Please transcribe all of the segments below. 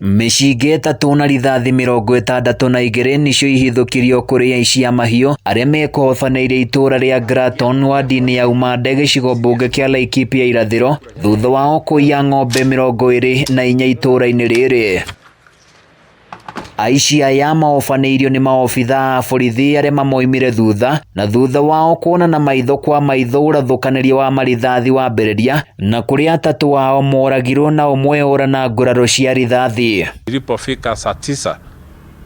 Mĩcinga ĩtatũ na rithathi 62 nĩcio ihithũkĩrio kũrĩ aici a mahiũ arĩa mekobanĩirie itũũra rĩa Graton wadi-inĩ ya Umande gĩcigo mbunge kĩa Laikipia irathĩro thutha wao kũiya ng'ombe 24 itũũra-inĩ rĩrĩ. Aici aya maobanĩirio nĩ maobithaa a borithi arĩa mamoimire thutha na thutha wao kuonana maitho kwa maitho ũrathũkanĩria wa marithathi wambĩrĩria na kũrĩa atatũ ao moragirwo na ũmwe ora na nguraro cia rithathi. Ilipofika saa 9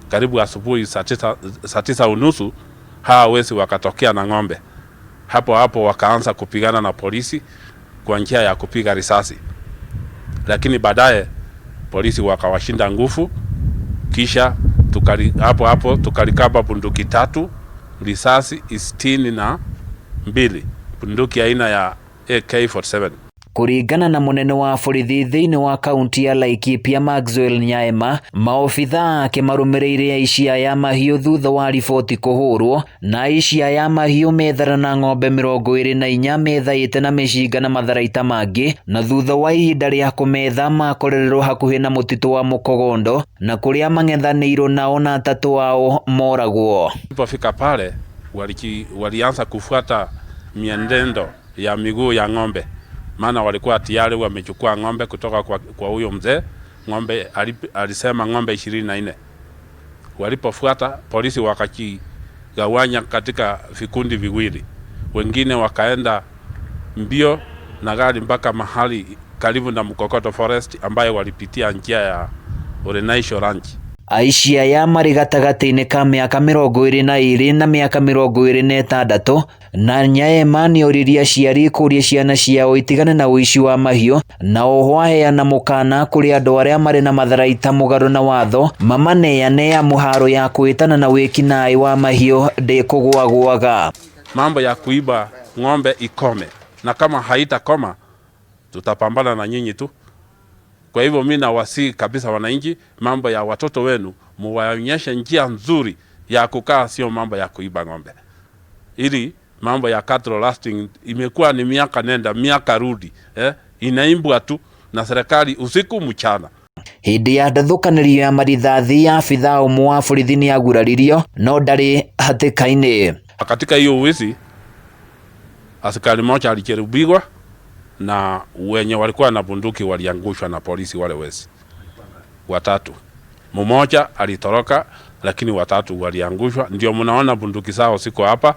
karibu asubuhi saa 9:30, hawa wezi wakatokea na ng'ombe. Hapo hapo wakaanza kupigana na polisi kwa njia ya kupiga risasi, lakini baadaye polisi wakawashinda nguvu, kisha hapo hapo tukalikaba bunduki 3, risasi 62, bunduki aina ya AK-47. Kũringana na mũnene wa borithi thĩinĩ wa kaunti ya Laikipia Maxwell Nyaema, maobithaa ake marũmĩrĩire aici aya mahiũ thutha wa riboti kũhũrwo na aici aya mahiũ methara na ng'ombe 24 methaĩte na mĩcinga na matharaita mangĩ, na thutha wa ihinda rĩa kũmetha makorererwo hakuhĩ na mũtitũ wa Mũkogondo na kũrĩa mang'ethanĩirwo nao na atatũ ao moragwo. Walipofika pale walianza kufuata mienendo ya miguu ya ng'ombe, maana walikuwa tayari wamechukua ng'ombe kutoka kwa huyo mzee. Ng'ombe alisema ng'ombe 24. Walipofuata polisi wakajigawanya katika vikundi viwili, wengine wakaenda mbio na gari mpaka mahali karibu na Mkokoto Forest ambaye walipitia njia ya Olenasho Ranch. Aici aya marĩ gatagatĩ-inĩ ka mĩaka 22 na mĩaka 26 na Nyaema nĩoririe aciari kũria ciana ciao itigane na ũici wa mahiũ na oho aheana mũkana kũrĩ andũ arĩa marĩ na matharaita mũgarũ na watho mamaneane amu haro ya kwĩtana na wĩkinaĩ wa mahiũ ndĩkũgwagwaga. Mambo ya kuiba ng'ombe ikome, na kama haitakoma tutapambana na nyinyi tu. Kwa hivyo mimi nawasihi kabisa wananchi, mambo ya watoto wenu muwaonyeshe njia nzuri ya kukaa, sio mambo ya kuiba ng'ombe. Ili mambo ya cattle rustling imekuwa ni miaka nenda miaka rudi, inaimbwa tu na serikali usiku mchana. Hĩndĩ ya ndathũkanĩrio ya marithathi ya abithaa ũmwe wa borithi nĩaguraririo no ndarĩ hatĩka-inĩ. Katika hiyo wizi askari mmoja alijeruhiwa na wenye walikuwa na bunduki waliangushwa na polisi wale wezi watatu. Mmoja alitoroka lakini watatu waliangushwa. Ndio mnaona bunduki zao ziko hapa,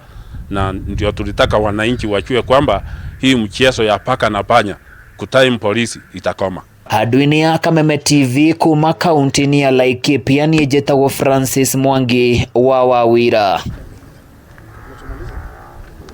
na ndio tulitaka wananchi wajue kwamba hii mchezo ya paka na panya kutime polisi itakoma. Handũ-inĩ ya Kameme TV kuma kaunti-inĩ ya Laikipia niĩ njĩtagwo Francis Mwangi wa Wawira.